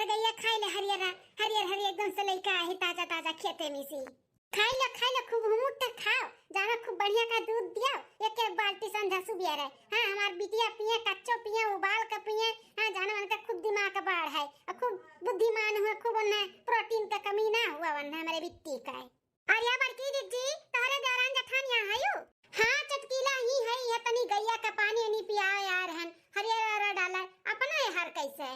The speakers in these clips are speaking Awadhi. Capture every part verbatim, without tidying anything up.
गइया खाइ ले हरियर, हरियर, हरियर एकदम से लइका आही ताजा, ताजा खेते में से। खाइ ले, खाइ ले, खूब हुमुट के खाओ, जाना खूब बढ़िया का दूध दियो, एक, एक बाल्टी संझा सुबिया रहे। हाँ, हमार बिटिया पिए, कच्चो पिए, उबाल के पिए। हाँ, जाना उनका खूब दिमाग बढ़े, अउर खूब बुद्धिमान हुए, खूब उन्हें प्रोटीन का कमी ना हुआ, उन्हें हमरे बिट्टी का। अरे बड़की जिज्जी, तोहरे देवरान जेठान यहाँ हयू? हाँ चटकीला, ही है, यह तनी गइया का पानी उनी पियावे आए रहन, हरियर हरियर डाला, अपना ये हार कैसे?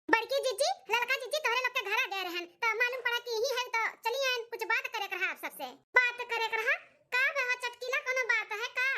बड़की जिज्जी, ललका जिज्जी तोहरे लोग के घरा गए रहन, तो मालूम पड़ा कि यही है, तो चली आयन, कुछ बात करे के रहा आप सबसे। बात करे के रहा? का बा हो चटकीला, कोनो बात है का?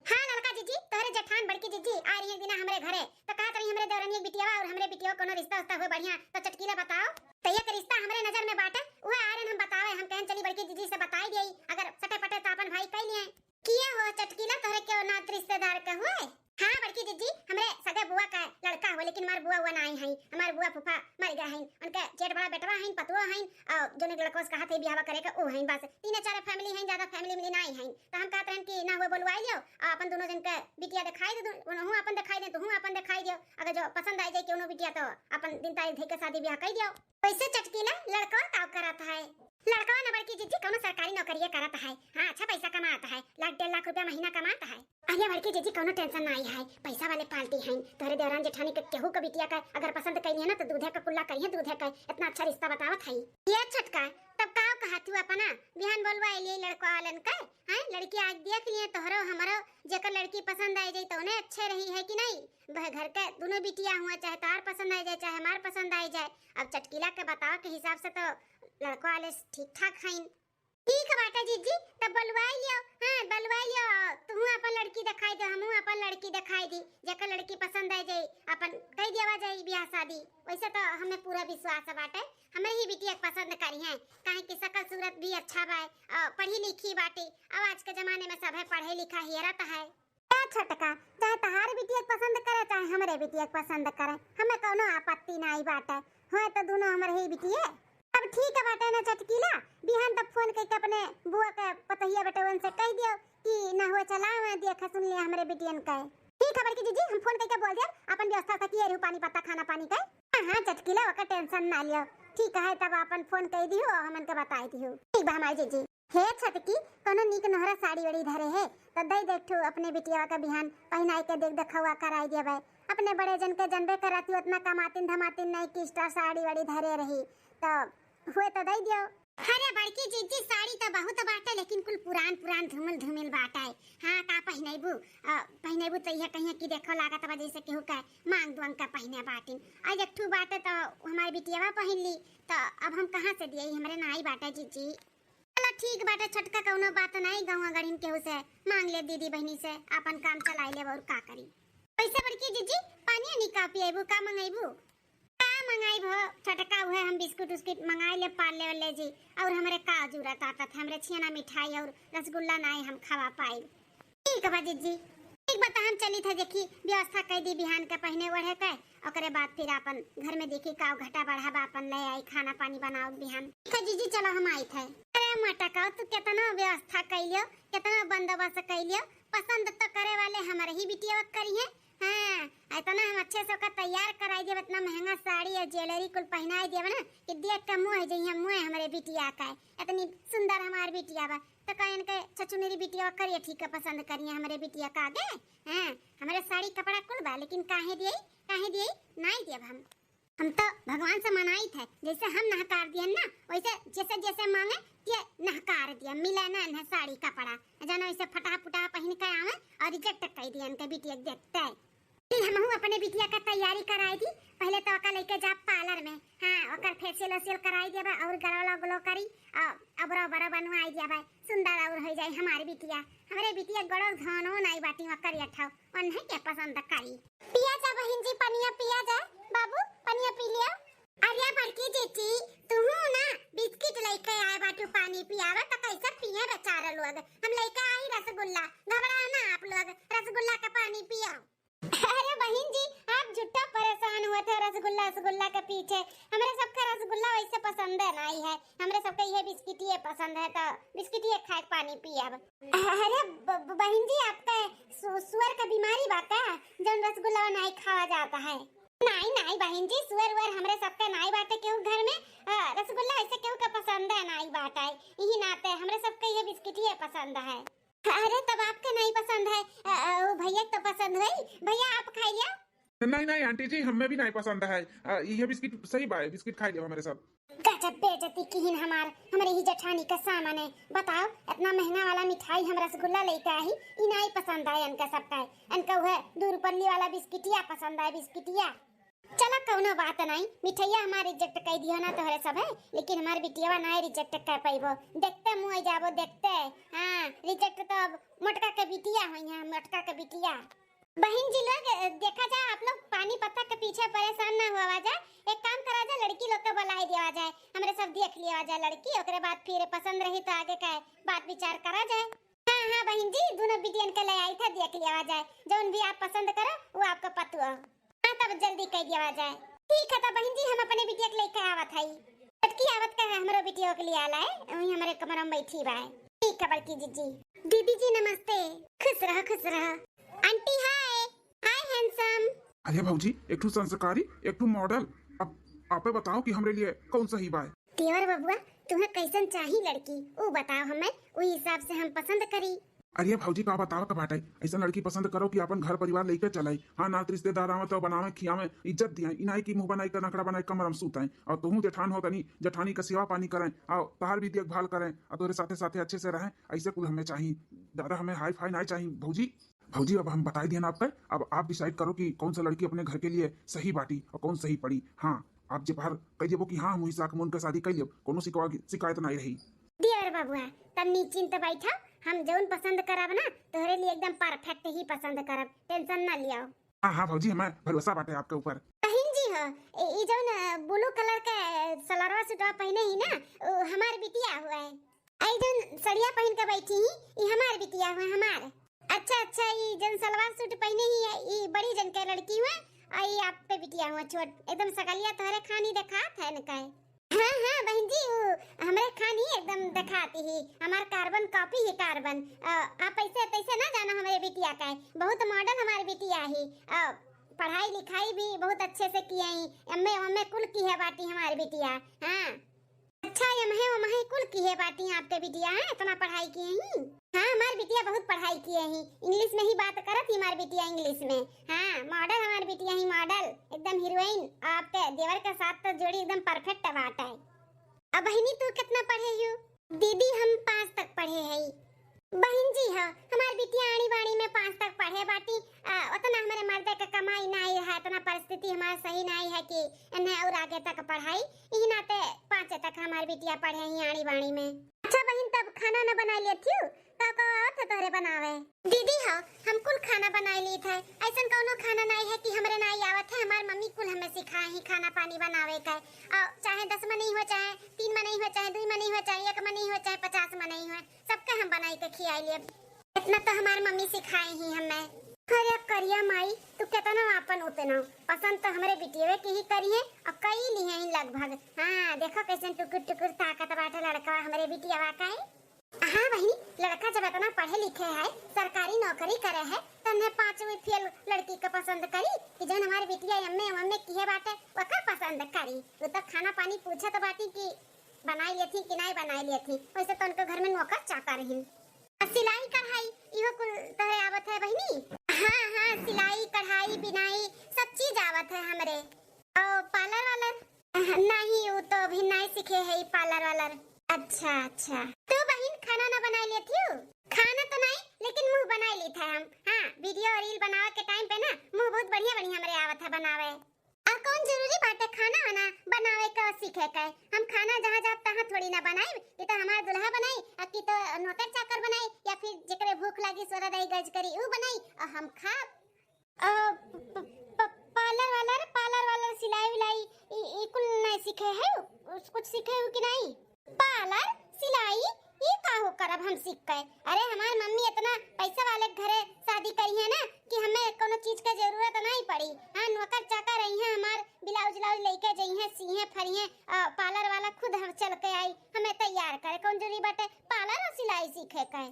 हाँ ललका जिज्जी, तोहरे जेठान बड़की जिज्जी आ रही है दिना हमरे घरे, तो कहत रही हमरे देवरनिया के बिटियावा और हमरे बिटियावा कोनो रिश्ता उश्ता हुए बढ़िया, तो चटकीला बताओ। तो एक रिश्ता हमरे नजर में बाटे, उहे आ रहे हम बतावे, हम कहन चली बड़की जिज्जी से बताई दिए, अगर सटे पटे तो अपन भाई कह लिए। किया हो चटकीला, तोहरे के नात रिश्तेदार का हुए? हाँ बड़की जिज्जी, हमरे सगे बुआ का लड़का हुए, लेकिन हमार बुआ हुआ ना आई है, हमार बुआ फूफा मर गए हैं, उनके जेठ बड़ा बेटवा हैं, पतुआ हैं, और जो लड़कों से कहा थे बियाह करे का, वो हैं, बस तीन चार फैमिली हैं, ज्यादा फैमिली मिली ना आई हैं। तो हम कहत रहन कि ना हुए बोलवाई लियो, और अपन दोनों जन के बिटिया दिखाई दे, उनहू अपन दिखाई दे, तुहू अपन दिखाई दियो, अगर जो पसंद आ जाए कोनो बिटिया तो अपन दिन तारीख धइ के शादी ब्याह कर दियो। वैसे चटकीला लड़कवा का करत है? लड़कवा न बड़की जिज्जी कौनो सरकारी नौकरिया करत है। हाँ, अच्छा पैसा कमात है, लाख डेढ़ लाख रुपया महीना कमात है। अरे बड़की जिज्जी कौनो टेंशन ना आई है, पैसा वाले पार्टी हैं। तोहरे देवरान जेठानी के केहू के बिटिया का अगर पसंद कैली है ना तो दूधे का कुल्ला करिए, दूधे का इतना अच्छा रिश्ता बतावत है। ये छोटका, तब का कहा तू अपना बिहान बोलवा लिए लड़का वालन का? हैं, लड़की आज देख लिए तोहरो हमरो, जेकर लड़की पसंद आ जाई तो उन्हें अच्छे रही है कि नहीं? वह घर के दोनों बिटिया हुआ, चाहे तार पसंद आ जाए चाहे हमार पसंद आ जाए। अब चटकीला के बताओ के हिसाब से तो लड़का वाले ठीक ठाक हैं। ठीक बाटे जिज्जी, तब बलवाई लियो। हाँ, बलवाई लियो। तुहू अपन लड़की दिखाई दो, हमहू अपन लड़की दिखाई दी। जेकर लड़की पसंद आ जाई, अपन कह दिया जाई ब्याह शादी। वैसे तो हमें पूरा विश्वास बाटे, हमरे ही बिटिया के पसंद करी हैं, काहे कि शकल सूरत भी अच्छा बा, और पढ़ी लिखी बाटे। अब आज के जमाने में सभे पढ़े लिखा हेरत है। ए छोटका, चाहे तहार बिटिया के पसंद करे, चाहे हमरे बिटिया के पसंद करे, हमें कौनो आपत्ति नाई बाटे। होए तो दोनों हमरे ही बिटिये। अब ठीक है बाटे ना चटकीला, बिहान तब फोन करके अपने बुआ के पतहिया बेटवन से कह दियो कि ना हुए चला हुए दिया खा सुन लिया हमरे बिटियन के। ठीक है बड़की जिज्जी, हम फोन करके बोल दिया, अपन व्यवस्था से किए रहू पानी पत्ता खाना पानी के। हाँ, हाँ, चटकीला ओकर टेंशन ना लियो। ठीक है, तब अपन फोन कर दियो और हमन के बताई दियो। ठीक बा हमारी जिज्जी। हे छटकी, कोनो नीक नोहरा साड़ी वाड़ी धरे है, तो दे दे एक ठो अपने बिटिया का बिहान पहनाई के देख देखौआ कराई देबे। अपने बड़े जन के जनबे करत ही, उतना कमातिन धमातिन नहीं कि स्टार साड़ी वाड़ी धरे रही, तो हुए तो दे दियो। अरे बड़की जिज्जी, साड़ी तो बहुत बाटे, लेकिन कुल पुरान पुरान धूमिल धूमिल बाटे। हाँ, का पहिनेबू? अ, पहिनेबू तो यह कहिए कि देखो लागत बा जैसे केहू का मांग दुआंग का पहिने बाटिन। आज एक ठू बाटे तो हमारे बिटियावा पहिन ली, तो अब हम कहाँ से दिए? हमरे नाई बाटे जिज्जी। चलो ठीक बाटे छोटका, कौनो बात नाई, गाँव गढ़िन केहू से मांग ले दीदी बहनी से, अपन काम चलाई ले और का करी। वैसे बड़की जिज्जी, पानी नहीं का पिएबू, का मंगेबू? का मंगाई भो छोटका, उहे हम बिस्कुट उस्कुट मंगाई ले, पार्ले वाले जी, और हमरे का जरूरत आता था, हमरे छेना मिठाई और रसगुल्ला नाई हम खवा पाई। ठीक बा जिज्जी, ठीक बा, त हम चली थे, देखी व्यवस्था कर दी बिहान के पहिने ओढ़े के, ओकरे बाद फिर अपन घर में देखी का घटा बढ़ा बा, अपन ले आई खाना पानी बनाओ बिहान। ठीक है जिज्जी, चलो हम आई थे। अरे मटका, तू कितना व्यवस्था कैलियो, कितना बंदोबस्त कैलियो, पसंद तो करे वाले हमारे ही बिटिया करी है। हाँ, इतना हम अच्छे से ओकर तैयार कराई देब, इतना महंगा साड़ी और ज्वेलरी कुल पहनाई देब ना कि देख के मोह जइहे, मोह हमरे बिटिया का है। इतनी सुंदर हमार बिटिया बा, तो का इनके छछुनरी बिटिया करिए ठीक है, पसंद करिए हमरे बिटिया का आगे। हाँ, हमरे साड़ी कपड़ा कुल बा, लेकिन काहे दिए, काहे दिए, नाई देब हम। हम तो भगवान से मनाई थे, जैसे हम नहकार दियन ना, वैसे जैसे जैसे मांगे, ते नहकार दिया, मिले ना इन्हें साड़ी कपड़ा, जानो इसे फटा फुटा पहिन के आवे और रिजेक्ट कर दिया इनके बिटिया के देखते। फिर हमहू अपने बिटिया का तैयारी कराई दी, पहले तो ओका लेके जा पार्लर में, हाँ, ओकर फेशियल वेशियल कराई दिया बा और गला वाला ग्लो करी और अबरो बरो बनवाई दिया बा, सुंदर और हो जाए हमारी बिटिया। हमरे बिटिया गड़ो धनो नाई बाटी वहाँ करिया ठाव, उन्हें के पसंद करी। पिया जा बहिन जी, पनिया पिया जा। बाबू, पनिया पी लिया। अरे बड़की जीजी, तुहू ना बिस्किट लेके आए बाटू, पानी पियावा, तो कैसे पिए बेचारा लोग? हम लेके आई रसगुल्ला, घबरा ना आप लोग, रसगुल्ला का पानी पियो। अरे बहिन जी, आप झूठा परेशान हुए थे रसगुल्ला, रसगुल्ला के पीछे। हमरे सबके रसगुल्ला वैसे पसंद है नहीं है, हमरे सबके ये बिस्किटिए पसंद है, तो बिस्किटिए खाए के पानी पियब। अरे ब-, ब-, बहिन जी, आपका सु-, सुअर का बीमारी बा का, जौन रसगुल्ला नहीं खावा जाता है? नाई, नाई बहिन जी, सुअर उअर हमरे सबके नाई बाटे केहू घर में। अ, रसगुल्ला ऐसे केहू के पसंद है नाई बाटे, यही नाते हमरे सबके ये बिस्किटिए पसंद है। अरे, तब आपके नाई पसंद है, अ, अ, वो भैया के तो पसंद होई। भैया, आप खाई लिया। नहीं, नहीं आंटी जी, हमें भी नहीं पसंद है। अ, ये बिस्किट सही बाय, बिस्किट खाई लिया हमरे सब। गजब बेइज्जती किहिन हमार, हमरे ही जेठानी के सामने। बताओ, इतना महंगा वाला मिठाई हम रसगुल्ला लेके आई, ई नाई पसंद आए इनका सबका। इनका वह दू रुपल्ली वाला बिस्किटिया पसंद आए, बिस्किटिया। चला, कौनो बात नहीं, मिठाइया हमार रिजेक्ट कर दियो ना तोहरे सब है, लेकिन हमार बिटियावा नाई रिजेक्ट कर पाइबो। देखते मुँह जाबो, देखते। हाँ, रिजेक्ट तो अब मोटका के बिटिया होई है, मोटका के बिटिया। बहिन जी लोग, देखा जाए, आप लोग पानी पत्ता के पीछे परेशान ना हुआ जाए। एक काम करा जाए, लड़की लोग के बुलाई दिया जाए, हमरे सब देख लिया जाए लड़की, ओकरे बाद फिर पसंद रही तो आगे का बात विचार करा जाए। हाँ, हाँ बहिन जी, दोनों बिटियन के ले आई था, देख लिया जाए, जौन भी आप पसंद करो वो आपका पतुआ। हाँ, तब जल्दी कह दिया जाए। ठीक है, तब बहिन जी हम अपने बिटिया के लेके आवत हई। छोटकी आवत का है, हमरो बिटिया के लिए आला है, वही हमरे कमरा में बैठी बा। ठीक है बड़की जीजी। दीदी जी नमस्ते। खुश रहो, खुश रहो। Aunty hi. Hi handsome. अरे भौजी, एक ठो संस्कारी, एक ठो मॉडल। अब आपे बताओ कि हमरे लिए कौन सही बाय? देवर बबुआ, तुम्हें कैसन चाही लड़की, ऊ बताओ हमें, ऊ हिसाब से हम पसंद करी। अरे भौजी, का बताओ के बाटे, ऐसन लड़की पसंद करो कि अपन घर परिवार लेके चले। हाँ, नात रिश्तेदार आवे तो बनावे, खियावे, इज्जत दिए, ई नाई कि मुंह बनाई के नखड़ा बनाई कमरा में सूते। और तुहू जेठान हो तनी, जेठानी का सेवा पानी करें, और तहार भी देखभाल करें, और तोरे साथे साथे अच्छे से रहें। ऐसे कुल हमें चाही, ज्यादा हमें हाई फाई नाई चाही भौजी। भौजी, अब हम बताई दिए ना आपका, अब आप डिसाइड करो कि कौन सा लड़की अपने घर के लिए सही बाटी और कौन सही पड़ी। हाँ, आप जे बाहर कह देबो कि हाँ, हम वही साक में उनका शादी कर लेब, कोनो शिकवा, शिकायत नहीं रही। देवर बबुआ, तब निश्चिंत बैठा, हम जौन पसंद करब ना, तोहरे लिए एकदम परफेक्ट ही पसंद करब, टेंशन ना लियाओ। हाँ, हाँ भौजी, हमें भरोसा बाटे आपके ऊपर। बहिन जी हो, ए, ई जौन, अ, ब्लू कलर के सलवार सूटवा पहने ही ना, उ हमार बिटिया हुआ है। आई जौन सड़िया पहन के बैठी ही, ई हमार बिटिया हुआ, हमार। अच्छा, अच्छा, ई जौन सलवार सूट पहने ही है, ई बड़ी जन के लड़की हुआ, और ई आपके बिटिया हुआ छोट, एकदम सकलिया तोहरे खानी देखात है न काहे। हाँ, हाँ, बहिन जी, उ हमरे खानी एकदम देखाती ही, हमार कार्बन कॉपी ही कार्बन। अ, आप ऐसे तैसे ना जानो हमरे बिटिया का है, बहुत मॉडल हमार बिटिया ही। अ, पढ़ाई लिखाई भी बहुत अच्छे से किए ही, एमए ओमए कुल किहे बाटी हमार बिटिया। हाँ, अच्छा, एमए ओमए कुल किहे बाटी आपके बिटिया, हैं? इतना पढ़ाई किए ही? हाँ, हमार बिटिया बहुत पढ़ाई किए ही, इंग्लिश में ही बात करत ही हमार बिटिया, इंग्लिश में। हाँ, मॉडल हमार बिटिया ही, मॉडल, एकदम हीरोइन। आपके देवर के साथ तो जोड़ी एकदम परफेक्ट बात है। अब बहिनी, तू कितना पढ़े हो? दीदी, हम पाँच तक पढ़े हई। बहिन जी, हाँ, हमार बिटिया आड़ी बाड़ी में पाँच तक पढ़े बाटी। आ, उतना हमारे मर्दे के कमाई नाई है, इतना परिस्थिति हमार सही नाई है कि इन्हें और आगे तक पढ़ाई। यही नाते पाँचे तक हमार बिटिया पढ़े ही आड़ी बाड़ी में। अच्छा बहिन, तब खाना न बना लेती हो? का का आवत है तोहरे बनावे? दीदी हो, हम कुल खाना बनाए लीत है। ऐसन कौनो खाना नाई है कि हमरे नाई आवत है। हमार मम्मी कुल हमें सिखाए ही खाना पानी बनावे का। और चाहे दस मनई हो, चाहे तीन मनई हो, चाहे दुई मनई हो, चाहे एक मनई हो, चाहे पचास मनई हो, सबके हम बनाई के खियाई लेब। इतना तो हमार मम्मी सिखाए ही हमें। अरे करिया माई, तू केतना आपन उतना, पसंद तो हमरे बिटियवे के ही करिए और कई लिए ही लगभग। हाँ, देखो कैसे टुकुर टुकुर ताकत बाटे लड़का हमरे बिटियवा का है। हाँ बहिनी, लड़का जब इतना पढ़े लिखे है, सरकारी नौकरी करे है, तन्हे पाँचवीं फेल लड़की के पसंद करी कि जौन हमारे बिटिया एमए ओमए किहे बाटे, ओकर पसंद करी। वो तो खाना पानी पूछत बाटी कि बनाई लेथी कि नाई बनाई लेथी, वैसे तो उनके घर में नौकर चाकर ही। आ सिलाई कढ़ाई इहो कुल तोहरे आवत है बहिनी? हाँ, हाँ, सिलाई कढ़ाई बिनाई सब चीज आवत है हमरे। और पार्लर वालर? नहीं, उ तो अभी नाई सीखे है ई पार्लर वालर। अच्छा, अच्छा। तो बहिन खाना ना बनाई लेती हो? खाना तो नहीं, लेकिन मुंह बनाई ली था हम। हाँ, वीडियो और रील बनावे के टाइम पे ना मुंह बहुत बढ़िया बढ़िया हमरे आवत है बनावे। और कौन जरूरी बात है खाना वाना बनावे का सीखे का? हम खाना जहाँ जाब तहाँ थोड़ी ना बनाई, कि तो हमार दुल्हा बनाई, और कि तो नौकर चाकर बनाई, या फिर जेकरे भूख लागी सोरा दही गज करी ऊ बनाई और हम खाब। अ, प-, प-, पार्लर वालर, पार्लर वालर सिलाई विलाई ई, ई कुल नहीं सीखे है, उस कुछ सीखे हो कि नहीं? पार्लर, सिलाई, ई का हो करब हम सीख के? अरे हमार मम्मी इतना पैसा वाले घरे शादी करी है ना कि हमें कोनो चीज के जरूरत नहीं पड़ी। हाँ, नौकर चाकर रही हैं हमार, ब्लाउज व्लाउज लेके जई हैं, सी हैं, फरी हैं, अ, पार्लर वाला खुद हम चल के आई, हमें तैयार करे। कौन जरूरी बाटे पार्लर और सिलाई सीखे के?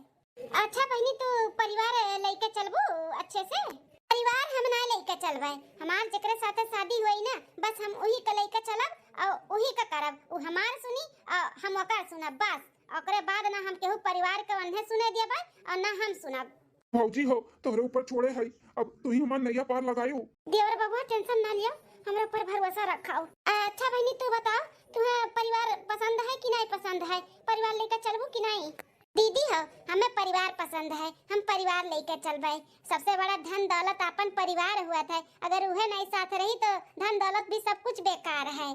अच्छा बहिनी, तू परिवार लइके चलबू अच्छे से? परिवार हम ना लइके चल चलबे। हमार जेकरे साथे शादी होई ना, बस हम उही के लइके चलब और उही के करब। उ हमार सुनी और हम ओकर सुनब, बस। ओकरे बाद ना हम केहू परिवार के ओन्हे सुने देबे और ना हम सुनब। भौजी हो, तोहरे ऊपर छोड़े हई, अब तू ही हमार नैया पार लगायो। देवर बबुआ, tension ना लियो, हमरे ऊपर भरोसा रखाओ। अच्छा बहिनी, तू बताओ, तुम्हें परिवार पसंद है कि नहीं पसंद है? परिवार लेकर चलबू कि नहीं? दीदी हो, हमें परिवार पसंद है, हम परिवार लेकर चलबे। सबसे बड़ा धन दौलत अपन परिवार हुआ था, अगर उहे नहीं साथ रही तो धन दौलत भी सब कुछ बेकार है।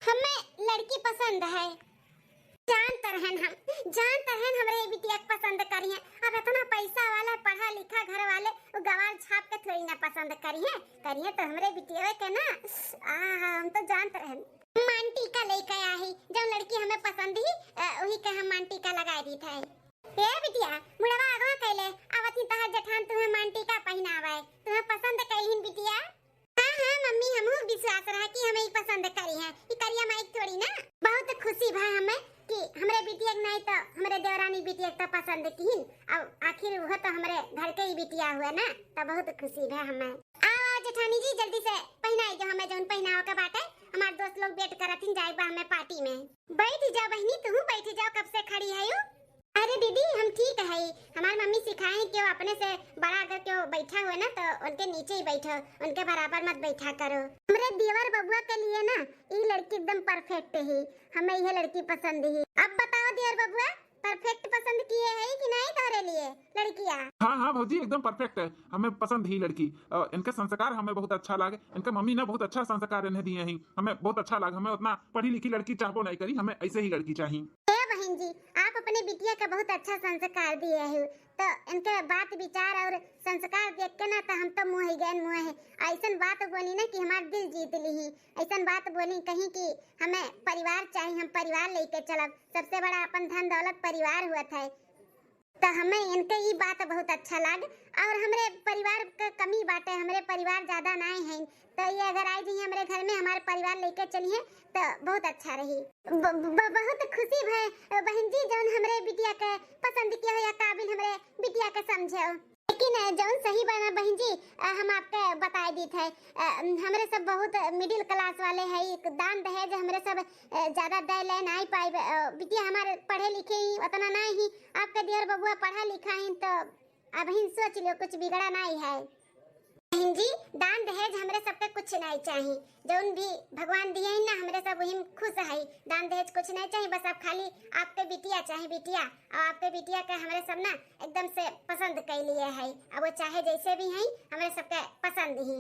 हमें लड़की पसंद है। जानत रहन हम, जानत रहन हमरे बिटिया के पसंद करिहे। अब इतना पैसा वाला, पढ़ा लिखा घर वाले, उ गवार छाप के थोड़ी ना पसंद करिहे, करिहे तो हमरे बिटिया के ना। आहा, हम तो जानत रहन। मांग टीका लेके आही, जौन लड़की हमें पसंद ही, अ, वही के हम मांग टीका लगाए दीत है। ए बिटिया, मुड़वा अगवा कैले, आवत ही तहार जेठान तुम्हें मांग टीका पहिनावे, तुम्हें पसंद कइहिन बिटिया। हाँ, हाँ मम्मी, हमहू विश्वास रहा कि हमें ही पसंद करिहे, ई करिया माई के थोड़ी ना। बहुत खुशी भा हमें कि हमरे बिटिया के नहीं तो हमरे देवरानी बिटिया के तो पसंद किहिन। अब आखिर वो तो हमरे घर के ही बिटिया हुआ ना, तो बहुत खुशी भा हमें। आओ, आओ जेठानी जी, जल्दी से पहिनाई जो हमें जौन पहिनावे के बाटे, हमार दोस्त लोग wait करत हिन, जाए बा हमें party में। बैठ जा बहिनी, तू बैठ जाओ, कब से खड़ी है यू? अरे दीदी, हम ठीक है। हमार मम्मी सिखाए हैं कि वो अपने से बड़ा अगर क्यों बैठा हुआ ना तो उनके नीचे ही बैठो, उनके बराबर मत बैठा करो। हमरे देवर बबुआ के लिए ना ई लड़की एकदम perfect ही, हमें यह लड़की पसंद ही। अब बताओ देवर बबुआ, perfect पसंद किए है कि नहीं तोहरे लिए लड़किया? हाँ, हाँ भौजी, एकदम perfect है, हमें पसंद ही लड़की। अ, इनके संस्कार हमें बहुत अच्छा लागे, इनके मम्मी ने बहुत अच्छा संस्कार इन्हें दिए हैं, हमें बहुत अच्छा लागे। हमें उतना पढ़ी लिखी लड़की चाहबो नहीं करी, हमें ऐसे ही लड़की चाहिए। ए बहिन जी, आप अपने बिटिया का बहुत अच्छा संस्कार दिए हो, तो इनके बात विचार और संस्कार देख के ना तो हम तो मुँह ही गए मुँह है। ऐसन बात बोली ना कि हमार दिल जीत ली ही, ऐसन बात बोली कहीं कि हमें परिवार चाहिए, हम परिवार लेके चलब, सबसे बड़ा अपन धन दौलत परिवार हुआ था। तो हमें इनके ई बात बहुत अच्छा लाग। और हमरे परिवार के कमी बाटे, हमरे परिवार ज्यादा नाई है, तो ये अगर आई जाइए हमरे घर में, हमारे परिवार लेके चलिए तो बहुत अच्छा रही। ब, ब, बहुत खुशी भय बहन जी, जौन हमरे बिटिया के पसंद किया हो या काबिल हमरे बिटिया के समझे हो। लेकिन जौन सही बना बहन जी, अ, हम आपके बताए दीत है, अ, हमरे सब बहुत middle class वाले है, दान दहेज हमरे सब, अ, ज्यादा दे ले नाई पाइब। अ, बिटिया हमारे पढ़े लिखे ही उतना नाई ही, आपके दियर बबुआ पढ़ा लिखा ही, तो अबहिन सोच लियो, कुछ बिगड़ा नाई है। बहन जी, दान दहेज हमरे सबके कुछ नाई चाही, जौन भी भगवान दिए हैं ना, हमरे सब वही में खुश है। दान दहेज कुछ नाई चाही, बस आप खाली आपके बिटिया चाही, बिटिया, और आपके बिटिया के हमरे सब ना एकदम से पसंद कर लिए है। अब वो चाहे जैसे भी हैं, हमरे सबके पसंद ही।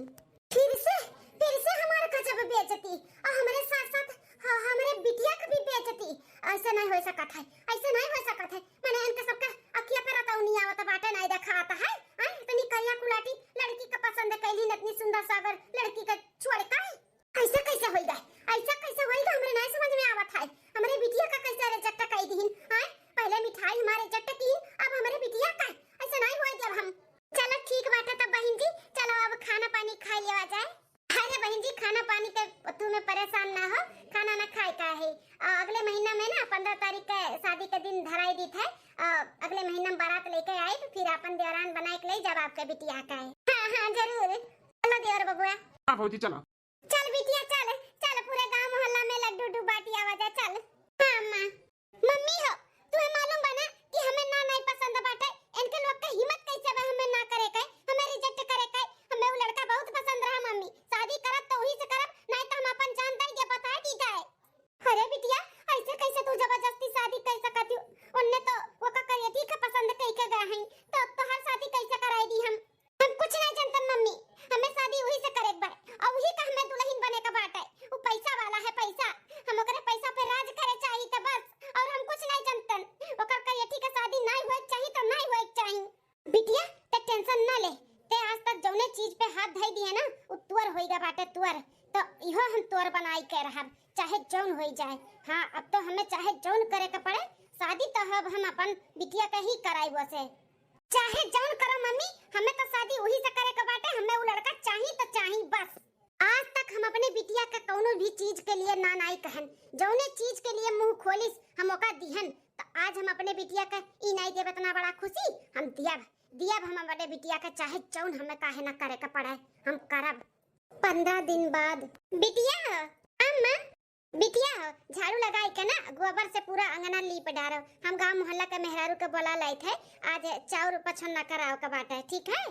फिर से, फिर से हमार गजब बेइज्जती, और हमरे साथ साथ ह-, हमरे बिटिया के भी बेइज्जती। ऐसे नहीं हो सकत है, ऐसे नहीं हो सकत है। मैंने इनके सबके अखिया पे रतौनी आवत बाटे, नहीं देखात है। हैं? इतनी करिया कुलाटी लड़की के पसंद कैली, इतनी सुंदर सागर लड़की के छोड़ के। ऐसे कैसे होई गए? ऐसे कैसे होई गए? हमरे नहीं समझ में आवत है। हमरे बिटिया का कैसे reject कर दीहिन? हैं? पहले मिठाई हमारे reject की, अब हमरे बिटिया का? ऐसे नहीं होए देब हम। चलो ठीक बाटे तब बहन जी, चलो अब खाना पानी खा लिया जाए। अरे बहन जी, खाना पानी के तू में परेशान ना हो, खाना ना खाए का है। आ, अगले महीना में ना पन्द्रह तारीख के शादी के दिन धराई दीत है। आ, अगले महीना में बारात लेके आई तो फिर अपन देवरान बनाए के ले जब आपके बिटिया का है। हाँ, हाँ, जरूर। चलो देवर बबुआ। हाँ भौजी, चलो। चल बिटिया चल, चल पूरे गांव मोहल्ला में लड्डू उड्डू बांटी आवा जा, चल। हाँ अम्मा। मम्मी हो, तुम्हें मालूम बा ना कि हमें ना नहीं पसंद बाटे, इनके लोग के हिम्मत कैसे बा हमें ना करे के, हमें reject करे के। हमें वो लड़का बहुत पसंद रहा मम्मी, शादी करब तो वही से करब, नहीं तो हम अपन जान दे के बता दी जाए। अरे बिटिया, ऐसे कैसे तू जबरदस्ती शादी कर सकती हो? उनने तो वो का करिए ठीक है, पसंद कई के गए हैं, तो तोहर शादी कैसे कराई दी हम? हम कुछ नहीं जानतन मम्मी, हमें शादी वही से करे के बा, और वही का हमें दुल्हन बने का बाटे। वो पैसा वाला है, पैसा, हम ओकरे पैसा पे राज करे चाही त बस, और हम कुछ नहीं जानतन। ओकर करिए ठीक है, शादी नहीं होए के चाही तो नहीं होए के चाही। बिटिया, ते tension ना ले, ते आज तक जौने चीज पे हाथ धई दिए ना, उ तोर होइगा बाटे तोर, तो इहो हम तोर बनाई के रहब, चाहे जौन होई जाए। हाँ, अब तो हमें चाहे जौन करे के पड़े, शादी तो अब हम अपन बिटिया के ही कराई वो से। चाहे जौन करो मम्मी, हमें तो शादी वही से करे के बाटे, हमें उ लड़का चाही तो चाही बस। आज तक हम अपने बिटिया का कौनो भी चीज के लिए ना नाई कहन, जौने चीज के लिए मुंह खोलिस हम ओका दिहन, तो आज हम अपने बिटिया का ई नाई देब इतना बड़ा खुशी, हम दियब, दियब हम अपने बिटिया का चाहे जौन हमें काहे ना करे के पड़े, हम करब। पन्द्रह दिन बाद। बिटिया हो, अम्मा, बिटिया हो, झाड़ू लगाई के ना गोबर से पूरा अंगना लीप डारो। हम गांव मोहल्ला के मेहरारू के बोला लाइत है, आज चाउर पछोन्ना कराओ के बाटे, ठीक है?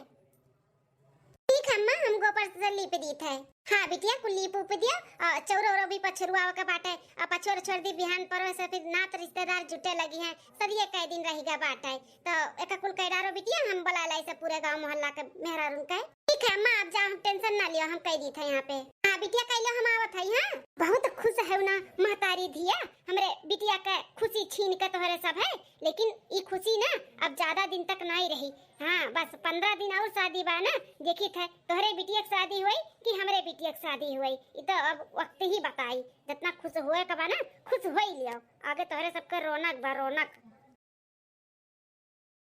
ठीक है अम्मा, हम गोबर से लीप दीत है। हाँ बिटिया, कुल लीप उप दिया, और चौरो ओरो भी पछुरवाओ के बाटे, और पछोर छोड़ दी, बिहान परो से फिर नात रिश्तेदार जुटे लगी हैं, सदिये कई दिन रहिगा बाटे। तो एका कुल कह डारो बिटिया, हम बोला लाई से पूरे गांव मोहल्ला के मेहरारून के। ठीक है अम्मा, आप जाओ, हम tension ना लियो, हम कह दीत है यहाँ पे। हाँ बिटिया, कह लो, हम आवत है। हाँ, बहुत खुश है ना महतारी धिया, हमरे बिटिया के खुशी छीन के तोहरे सब है, लेकिन ई खुशी ना अब ज्यादा दिन तक नहीं रही। हाँ, बस पन्द्रह दिन और शादी बा ना, देखित है तोहरे बिटिया के शादी हुई कि हमरे बिटिया के शादी हुई, ई तो अब वक्त ही बताई। जितना खुश होए के बा ना, खुश हो ही लियो, आगे तोहरे सबके रौनक बा, रौनक।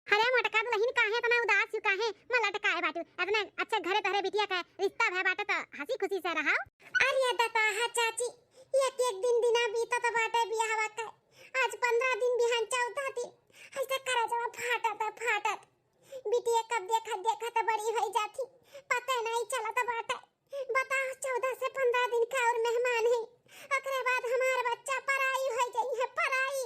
अरे मोटका दुलहिन, काहे इतना उदास यू, काहे मुँह लटकाए बाटू? इतना अच्छे घरे तोहरे बिटिया के रिश्ता भय बाटे तो हंसी खुशी से रहाओ। अरे दताहा चाची, एक एक दिन दिना बीतत बाटे बियाहवा के, आज पन्द्रह दिन, बिहान चौदह दिन, ऐसे करेजवा फाटत है, फाटत। बिटिया कब देखत देखत बड़ी होई जाती, पता नहीं चलत बाटे। बताओ, चौदह से पन्द्रह दिन का और मेहमान है, ओकरे बाद हमार बच्चा पराई हो जाई है, पराई।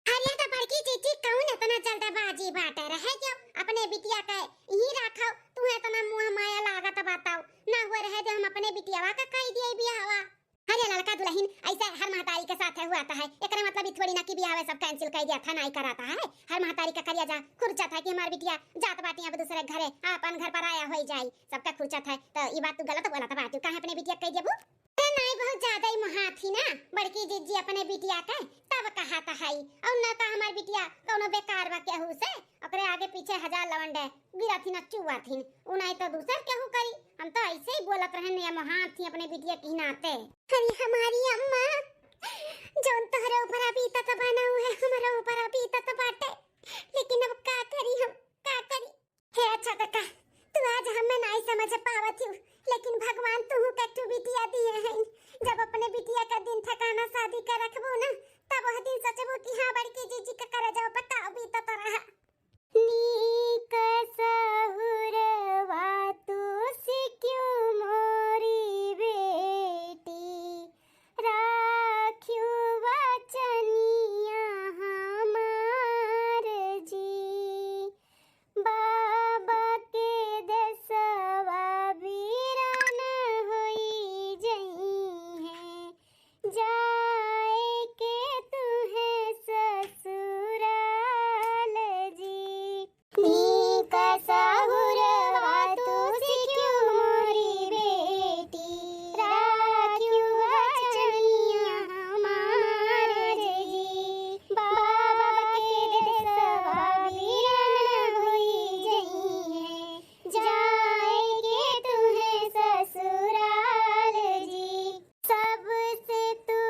अरे तो बड़की जीजी, कौन इतना जल्दबाजी बाटे, रहे जो अपने बिटिया के यहीं रखो, तू इतना मुँह माया लागत बताओ, ना हुआ रहे जो हम अपने बिटियावा का कह दिए बियाहवा। अरे लड़का दुलहिन, ऐसे हर महतारी के साथ हुआ था है, एकरा मतलब ई थोड़ी ना कि बियाह सब cancel कर दिया था, नहीं कराता है। हर महतारी का करिया जा खुर्चा था कि हमार बिटिया जात बाटी अब दूसरे घरे, अपन घर पराया होई जाई, सबका खुर्चा था। तो ई बात तू गलत बोला था बाटू, काहे अपने बिटिया कह देबू? अरे नहीं, बहुत ज्यादा ही मोहात ही ना बड़की जीजी अपने बिटिया के, तब कहा था है। और ना का हमार बिटिया कौनो बेकार बा केहू से, ओकरे आगे पीछे हजार लवंडे गिरथिन आ चुअथिन, उ नाई तो दूसर केहू करी। हम तो ऐसे ही बोलत रहन या मोहात थी अपने बिटिया की नाते। अरे हमारी अम्मा, जौन तोहरे ऊपर बीतत बा ना, उहे हमरे ऊपर बीतत बाटे, लेकिन अब का करी हम, का करी? हे अच्छा काका, तू आज हमें नाई समझ पावत हूँ, लेकिन भगवान तुहू के तू बिटिया दिए हैं। जब अपने बिटिया का दिन ठिकाना शादी का रखबो ना, तब वह दिन सोचबो कि हाँ, बड़की जीजी का करेजवा बताओ बीतत रहा। नीक सहुरवा तू सिक्यों मोरी बेटी, राख्यू वचनिया हमार जी। बाबा के देसवा बीरान होई जइहें, जाए के तुहें ससुराल जी। नीक सहुरवा तू सिक्यों मोरी बेटी, राख्यू वचनिया हमार जी। बाबा के देसवा बीरान होई जइहें, जाए के तुहें ससुराल जी। सबसे तू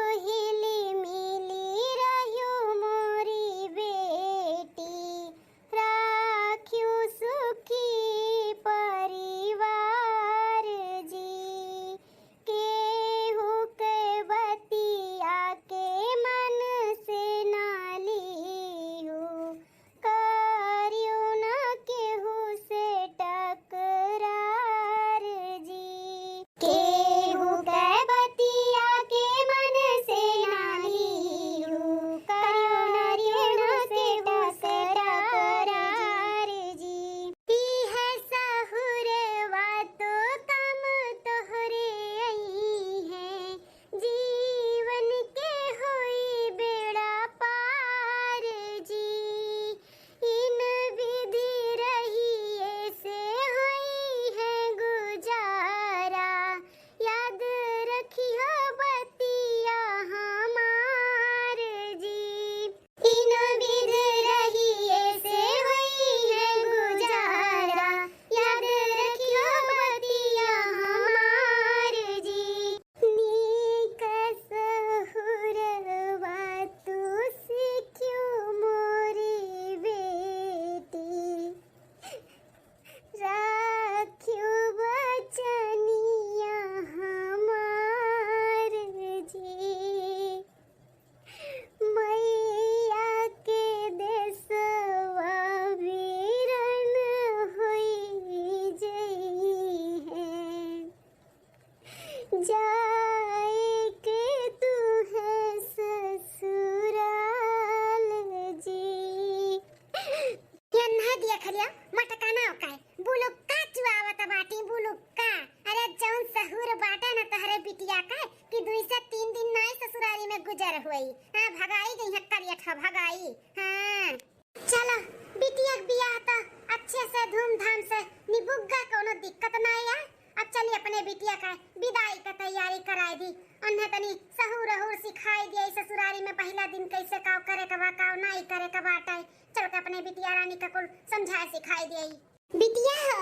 जर हुई। हाँ, भगाई गई है करियठा, भगाई। हाँ। चलो, बिटिया के बियाह तो अच्छे से धूमधाम से निबुग्गा, कोनो दिक्कत ना है। अब चली अपने बिटिया का विदाई का तैयारी कराई दी। उन्हें तनी सहूर अहूर सिखाई दिया, ससुरारी में पहला दिन कैसे काव करे के बा, काव नाई करे के बाटे। चल के अपने बिटिया रानी का कुल समझाए सिखाई दिया। बिटिया हो,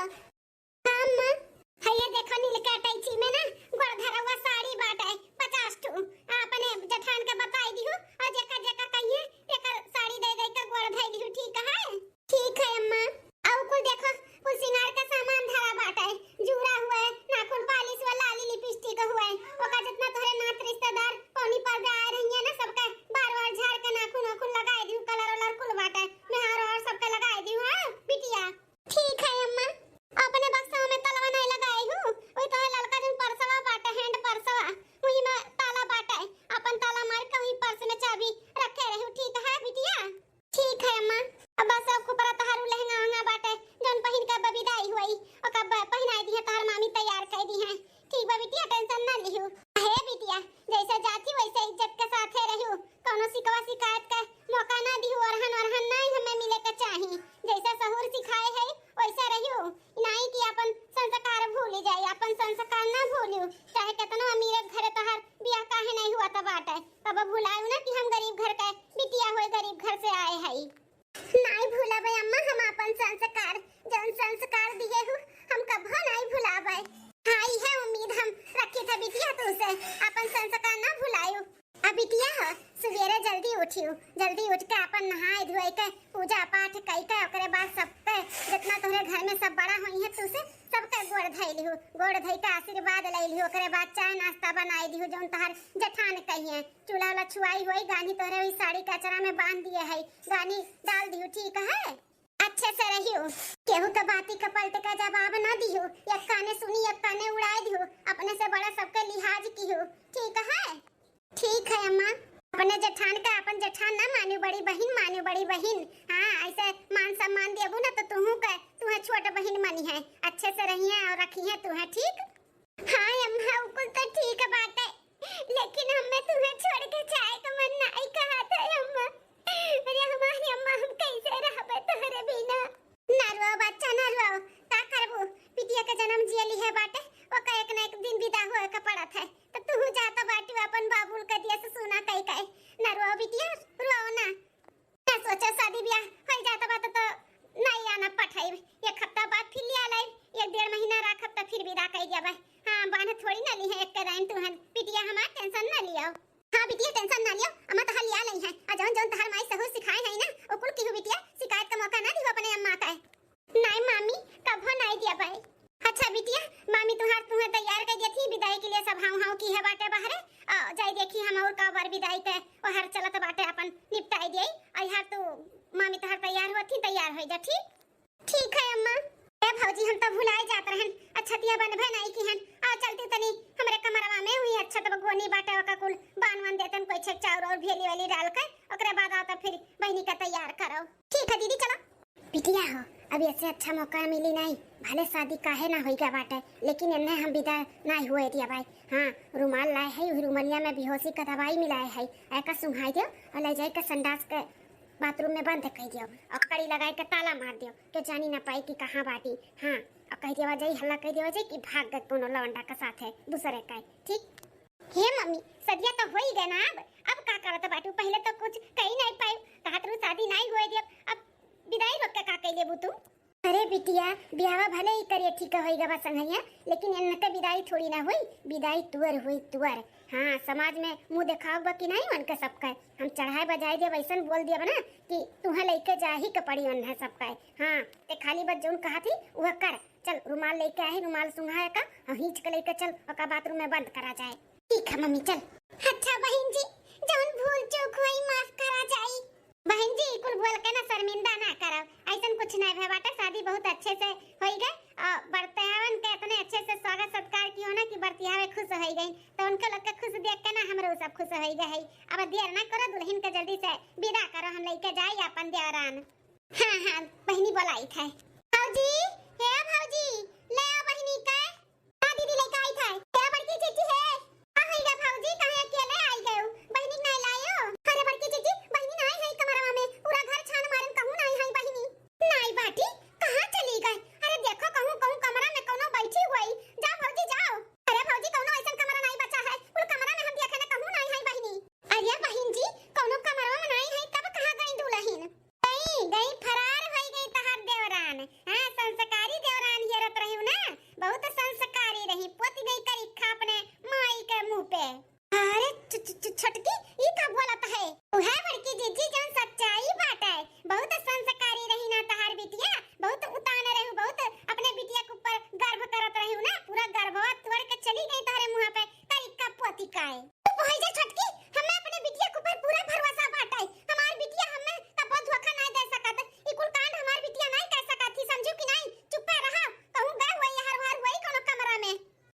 हाँ, अम्मा। है ये देखो, नील के अटैची में ना गोड़ धरवा साड़ी बाटे, पचास ठू। आ, अपने जेठान के बताई दिहु, और जेकर जेकर कहिए, तेकर साड़ी दे दे के गोड़ धई दिहु, ठीक है? ठीक है, अम्मा। और कुल देखो, कुल सिंगार का सामान धरा बाटे, जूड़ा हुए, नाखून पालिश हुए, लाली लिपस्टिक हुए, ओका जितना तोहरे नात रिश्तेदार पौनी पर आए रहिए ना, सबका बार बार झाड़ के नाखून वाखून लगाई दिहु, कलर वलर कुल बाटे, मेहर और सबके लगाई दिहु, हाँ, बिटिया। ठीक है अम्मा, अपने बक्सा में तलवा नहीं लगाई हूँ, वही तो है ललका जन परसवा बाटे, हैंड परसवा, वही में ताला बाटे, अपन ताला मार के वही पर्स में चाबी रखे रहू, ठीक है बिटिया? ठीक है अम्मा। अब बस अब खुपरा तहारू लहंगा वहंगा बाटे, जौन पहिन के अब विदाई हुई, ओका ब-, पहिनाई दिहे तहार मामी तैयार कर दी है। ठीक बा बिटिया, टेंशन ना लिहू। हे बिटिया, जैसे जाती वैसे इज्जत के साथे रहू, कौनो शिकवा शिकायत के मौका ना दिहू, ओरहन ओरहन नहीं हमें मिले के चाही। जैसे सहूर सिखाए है वैसे रहू, नहीं कि अपन संस्कार भूली जाए, अपन संस्कार ना भूलू। चाहे कितनो अमीर घरे तोहार बियाह काहे नहीं हुआ त बाटे, तब भुलायू ना कि हम गरीब घर के बिटिया होए, गरीब घर से आए हई। नाई भुलाबे अम्मा हम अपन संस्कार, जौन संस्कार दिए हु हम कभो नाई भुलाबे। हाँ, इहे उम्मीद हम रखी था बिटिया तू से, अपन संस्कार ना भुलायू। अब बिटिया हो, सुबेरे जल्दी उठियो, जल्दी उठ के अपन नहाए धोए के, पूजा पाठ कई के, ओकरे बाद सबके, जितना तोहरे घर में सब बड़ा होई है तू से, सबके गोड़ धई लिहू, गोड़ धई के आशीर्वाद ले लिहू, ओकरे बाद चाय नाश्ता बनाए दिहू, जौन तोहर जेठान कहिए, चूल्हा वाला छुआई होई, गानी तोहरे वही साड़ी के अचरा में बांध दिए है, गानी डाल दिहू, ठीक है? अच्छे से रहियो, केहू के बाती के पलट के जवाब ना दिहू, एक काने सुनी एक काने उड़ाए दिहू, अपने से बड़ा सबके लिहाज किहू, ठीक है? ठीक है अम्मा। अपने जेठान का अपन जेठान ना मानियो, बड़ी बहिन मानियो, बड़ी बहिन। हाँ, ऐसे मान सम्मान देबू ना तो तुहू के, तुहे छोट बहिन मानी है, अच्छे से रहिए और रखिए तुहे, ठीक? हाँ अम्मा, उ कुल तो ठीक बाटे, लेकिन हमें तुहे छोड़ के जाए का मन नाई कहत है अम्मा। अरे हमारी अम्मा, हम कैसे रहबे तोहरे बिना? ना रो बच्चा, ना रो, का करबू? बिटिया के जन्म जियली है बाटे, ओका एक ना एक दिन विदा होए के पड़त है। तो तू जात बाटू अपन बाबुल के दिया से सुना कई कई। ना रो बिटिया, रो ना। ना सोचा शादी ब्याह होई जात बा तो, तो नहीं आना पठाई। एक हफ्ता बाद फिर लिया लाई, एक डेढ़ महीना राखब तो फिर विदा कई जाबे। हाँ, बांध थोड़ी ना ली है एक के दाइन तुहन। बिटिया हमार टेंशन ना लियो। हाँ बिटिया, टेंशन ना लियो, अम्मा तहार लिया लई है। आ जौन जौन तहार माई सहूर सिखाए है ना, ओकुल किहू बिटिया शिकायत का मौका ना दिहो अपने अम्मा का। नाई मामी, कभो नाई दिया बाई। अच्छा बिटिया, मामी तुहार तुहे तैयार कर दिया थी विदाई के लिए, सब हाउ हाउ की है बाटे बाहरे। आ, जाई देखी हम और का बार विदाई के ओहर चलत बाटे, अपन निपटाई दिए। आ यार तू, मामी तहार तैयार हुआ थी, तैयार हो जा, ठीक? ठीक है अम्मा। ए भौजी, हम तो भुलाए जात रहन, अच्छतिया बनबे नहीं की हन। आ चलती तनी हमरे कमरवा में हुई, अच्छा तब गोनी बाटे ओका कुल बान वन देतन, कोई छेक चाउर और भेली वाली डाल के, ओकरे बाद आओ तो फिर बहिनी का तैयार करो। ठीक है दीदी, चलो। बिटिया हो, अब ऐसे अच्छा मौका मिली नहीं, भले शादी काहे ना होई गया बाटे, लेकिन एन्ने हम विदा नहीं हुए दिया भाई। हाँ, रुमाल लाए है, वही रुमलिया में बेहोशी का दवाई मिलाए है, एका सुंघाई दो और ले जाए के संडास के बाथरूम में बंद कर दियो और कड़ी लगाए के ताला मार दियो, के जानी ना पाई कि कहाँ बाटी। हाँ, और कह दिया जाई, हल्ला कह दिया जाई कि भाग गए कोनो लवंडा के साथ है दूसरे का, ठीक? हे मम्मी, सदिया तो हो ही गए ना, अब अब का करत बाटू? पहले तो कुछ कही नहीं पाई, कहत रहू शादी नहीं हुए दियो, अब विदाई रोक के का कह लेबू तू? अरे बिटिया, ब्याहवा भले ही करिए ठीक होई गवा संगैया, लेकिन इनके विदाई थोड़ी ना हुई, विदाई तुअर हुई, तुअर। हाँ, समाज में मुंह देखाव बा कि नहीं उनके सबके? हम चढ़ाए बजाए दिया, वैसन बोल दिया ना कि तुहे लेके जा ही के पड़ी उन्हें सबके। हाँ, ते खाली बस जौन कहा थी वह कर। चल रुमाल लेके आए, रुमाल सुंघाए का और खींच के लेके चल, ओका बाथरूम में बंद करा जाए। ठीक है मम्मी, चल। अच्छा बहन जी, जौन भूल चूक हुई माफ करा जाई। बहन जी, कुल बोल के ना शर्मिंदा ना करब, ऐसन कुछ नहीं भे बाटे। शादी बहुत अच्छे से होई गए और बरतियावन के इतने अच्छे से स्वागत सत्कार कियो ना कि बरतियावे खुश होई गई। तो उनके लोग के खुश देख के ना हमरो सब खुश होई गए है। अब देर ना करो, दुल्हन के जल्दी से विदा करो, हम लेके जाई अपन देवरान। हाँ हाँ, बहिनी बोलाई थे। भौजी, हे भौजी, ले आओ बहिनी के। हाँ दीदी, लेके आई थे। हे बड़की जीजी हे। का होई गा भौजी, काहे अकेले आई गए? बहिनी के नहीं छोटकी, ई का बोलत है? उहे बड़की जीजी, जौन सच्चाई बाटे। बहुत संस्कारी रही ना तहार बिटिया, बहुत उतान रहू, बहुत अपने बिटिया के ऊपर गर्व करत रहू ना, पूरा गर्ववा तोड़ के चली गई तोहरे मुँह पे, करिका पोती काए। चुप होइ जा छोटकी, हमें अपने बिटिया के ऊपर पूरा भरोसा बाटे। हमार बिटिया हमें कबो धोखा नाहीं दे सकत। ई कुल कांड हमार बिटिया नाहीं कर सकत ही, समझू कि नाहीं? चुप्पे रहा, कहूँ गए हुए हर हर हुए कोनो कमरा में।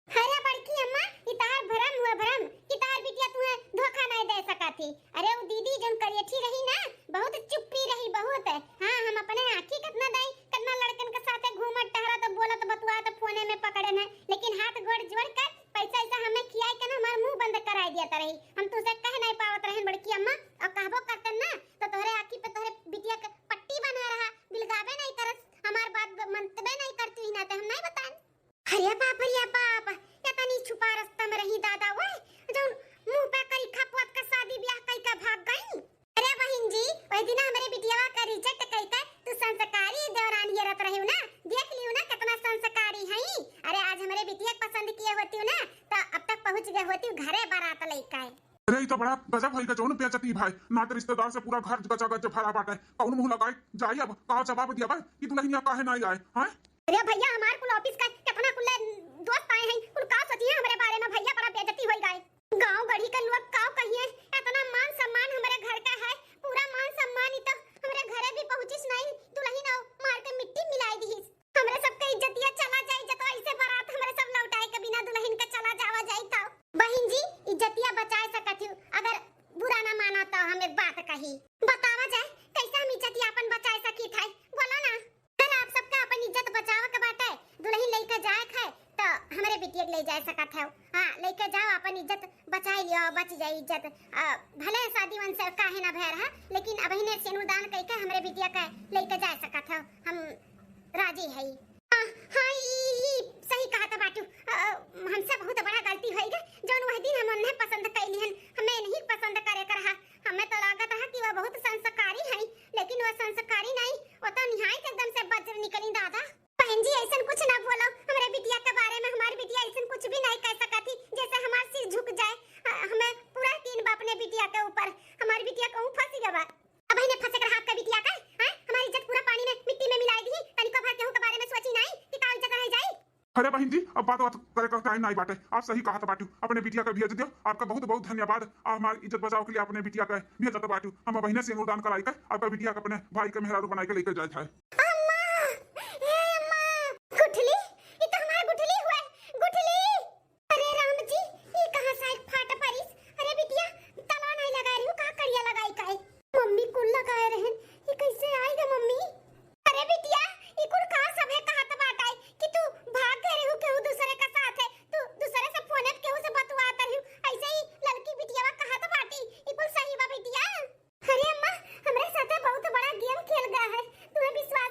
अरे बड़की अम्मा, ई तहार भरम हुआ भरम कि तहार बिटिया तुहे धोखा नाहीं दे सकत ही। अरे उ दीदी जौन करियठी रही ना, बहुत चुप्पी रही, बहुत। हाँ, हम अपने आँखी कितना दई, कितना लड़कन के साथे घूमत टहरत, बोलत बतुआत फोने में पकड़े न, लेकिन हाथ गोड़ जोड़ कर पैसा ऐसा हमें खियाई के ना हमार मुँह बंद कराई दिया रही। हम तुसे कह नाहीं पावत रहन बड़की अम्मा, और कहबो करतन ना तो तोहरे आँखी पे तोहरे बिटिया के पट्टी बना रहा, बिलगाबे नाहीं करस, हमार बात ब-, मनतबे नाहीं करती ना, तो हम नाहीं बताएन। अरे बाप रे बाप, इतनी छुपा रस्ता में रही दादा, ओए, जौन मुँह पे करिखा पोत के शादी ब्याह कई के भाग गई। अरे बहिन जी, वही दिन हमरे बिटियावा का reject कई के तू संस्कारी देवरानी रत रही ना, देख लियो ना कितना संस्कारी है। अरे आज हमरे बिटिया के पसंद किए होती ना, तो अब तक पहुँच गए होती घरे बारात लेके। अरे, ई तो बड़ा गजब होई गा, जौन बेइज्जती भाई, नात रिश्तेदार से पूरा घर गचागच भरा बाटे, कौन मुँह लगाई जाई, अब का जवाब दिया बा कि दुल्हनिया काहे नाहीं आए, हैं? अरे भैया, हमार कुल office का कितना कुल दोस्त आए हैं, कुल का सोचिए हमरे बारे में भैया, बड़ा बेइज्जती होई गए। गाँव गढ़ी का लोग का कहिए, इतना मान सम्मान हमरे घर का है, पूरा मान सम्मान ही तो हमरे घरे भी पहुँचिस नहीं, दुल्हन आओ मार के मिट्टी मिलाई दीस। हमरे सबके इज्जतिया चला जाई, जब ऐसे बारात हमरे सब लौटाए के बिना दुल्हन के चला जावा जाई तो। बहिन जी, इज्जतिया बचाए सकत हूँ, अगर बुरा ना माना तो हम एक बात कही। बतावा जाए, कैसे हम इज्जतिया अपन बचाए सकी थे, बोला ना। अगर आप सबका अपन इज्जत बचावे के बाटे, दुल्हन लेके जाए के है, तो हमरे बिटिया के ले जाए सकत है। हाँ, लेके जाओ, अपन इज्जत बचाए लियो, बच जाए इज्जत। अ, भले शादी वन से काहे ना भय रहा, लेकिन अबहिने सेनुदान कई के हमरे बिटिया के लेके जाए सकत है, हम राजी है। हाँ, हाँ, ई, ई सही कहत बाटू। अ, हमसे बहुत बड़ा गलती होई गा, जौन वह दिन हम उन्हें पसंद कैली हन, हमें नहीं पसंद करे के रहा। हमें तो लागत रहा कि वह बहुत संस्कारी है, लेकिन वह संस्कारी नहीं, वो तो निहायत एकदम से वज्र निकली दादा। बहन जी, ऐसन कुछ ना बोलो, हमरे बिटिया के बारे में, हमारी बिटिया ऐसन कुछ भी नहीं कह सकत ही, जैसे हमार सिर झुक जाए। अ, हमें पूरा यकीन बा अपने बिटिया के ऊपर, हमारी बिटिया कहूँ फंस गवा। अब ही ने फंसे के रहा आपका बिटिया का, हैं? हमारी इज्जत पूरा पानी में, मिट्टी में मिलाई दी, तनिको भर केहू के बारे में सोची नहीं कि का इज्जत रह जाई। अरे बहिन जी, अब बात, बात करे का टाइम नाहीं बाटे, आप सही कहत बाटू, अपने बिटिया का भेज दियो। आपका बहुत बहुत धन्यवाद, आप हमारी इज्जत बचाव के लिए अपने बिटिया का भेजत बाटू। हम बहिने सेनुदान कराई के आपका बिटिया के अपने भाई के मेहरारू बनाई के लेके जाए थे। अम्मा, ए अम्मा, गुठली, ई तो हमार गुठली हुए, गुठली। अरे राम जी, ई कहाँ से आइल फाट परिस? अरे बिटिया, तलवा नाहीं लगाए रही हूँ, का करिया लगाई काई? मम्मी कुल लगाए रहन, ई कैसे आइगा मम्मी? अरे बिटिया, ई कुल का सभे कहत बाटे कि तू भाग गए रहू केहू दूसरे का साथ है, तू दूसरे से फोन पे केहू से बतुआत रहू, ऐसे ही ललकी बिटियावा कहत बाटी, ई कुल सही बा बिटिया? अरे अम्मा, हमरे साथे बहुत बड़ा गेम खेल गया है, तुम्हें विश्वास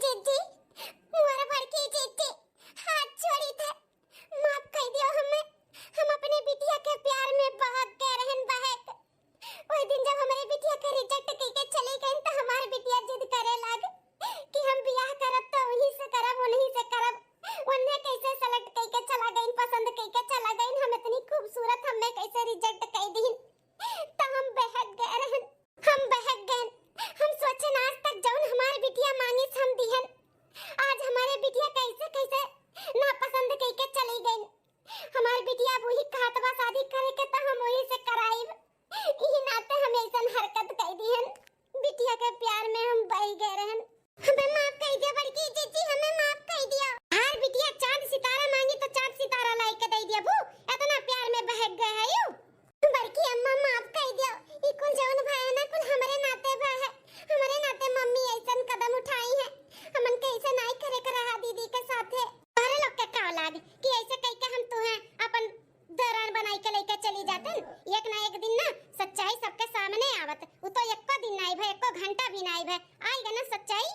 जीजी, मोर बड़की जीजी, हाथ जोड़ी थे, माफ कर दियो हमें। हम अपने बिटिया के प्यार में बहक गए रहन, बहक। वही दिन जब हमारे बिटिया के रिजेक्ट कई के चली गई, तो हमार बिटिया जिद करे लाग कि हम बियाह करब तो वहीं से करब, उन्हीं से करब। उन्हें कैसे सेलेक्ट कई के चला गई, पसंद कई के चला गई, हम इतनी खूबसूरत, हमें कैसे रिजेक्ट कई दीन। तो हम बहक गए रहन, हम बहक गए। हम सोचन आज तक जौन हमार बिटिया मांगिस हम दिहन। आज हमारे बिटिया कैसे कैसे नापसंद कई के चली गई। हमार बिटिया अब वही कहत बा शादी करे के, तो हम वही से कराइब। इही नाते हम ऐसन हरकत कई दिहन। बिटिया के प्यार में हम बह गए रहन। हमें माफ कर दिया बड़की जीजी, हमें माफ कर दिया। हर बिटिया चांद सितारा मांगी तो चांद सितारा लाई के दे दिया बू, इतना प्यार में बहक गए है यू। बड़की अम्मा माफ कर दिया, ई कुल जौन भय है ना कुल हमरे नाते भय है, हमरे नाते मम्मी ऐसन कदम उठाई है, हमन के ऐसे नाई करे के रहा दीदी के साथे। तोहरे लोग के का लाग कि ऐसे कह के हम तुहें अपन दौरान बनाई के लेके चली जातन। एक ना एक दिन ना सच्चाई सबके सामने आवत। उ तो एको दिन नाई भय, एको घंटा भी नाई भय, आइगा ना सच्चाई।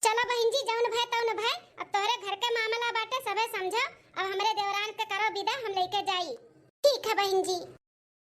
चलो बहिन जी, जौन भय तौन भय, अब तोहरे घर के मामला बाटे, सबे समझो। अब हमरे देवरान के करो विदा, हम लेके जाई। ठीक है बहिन जी।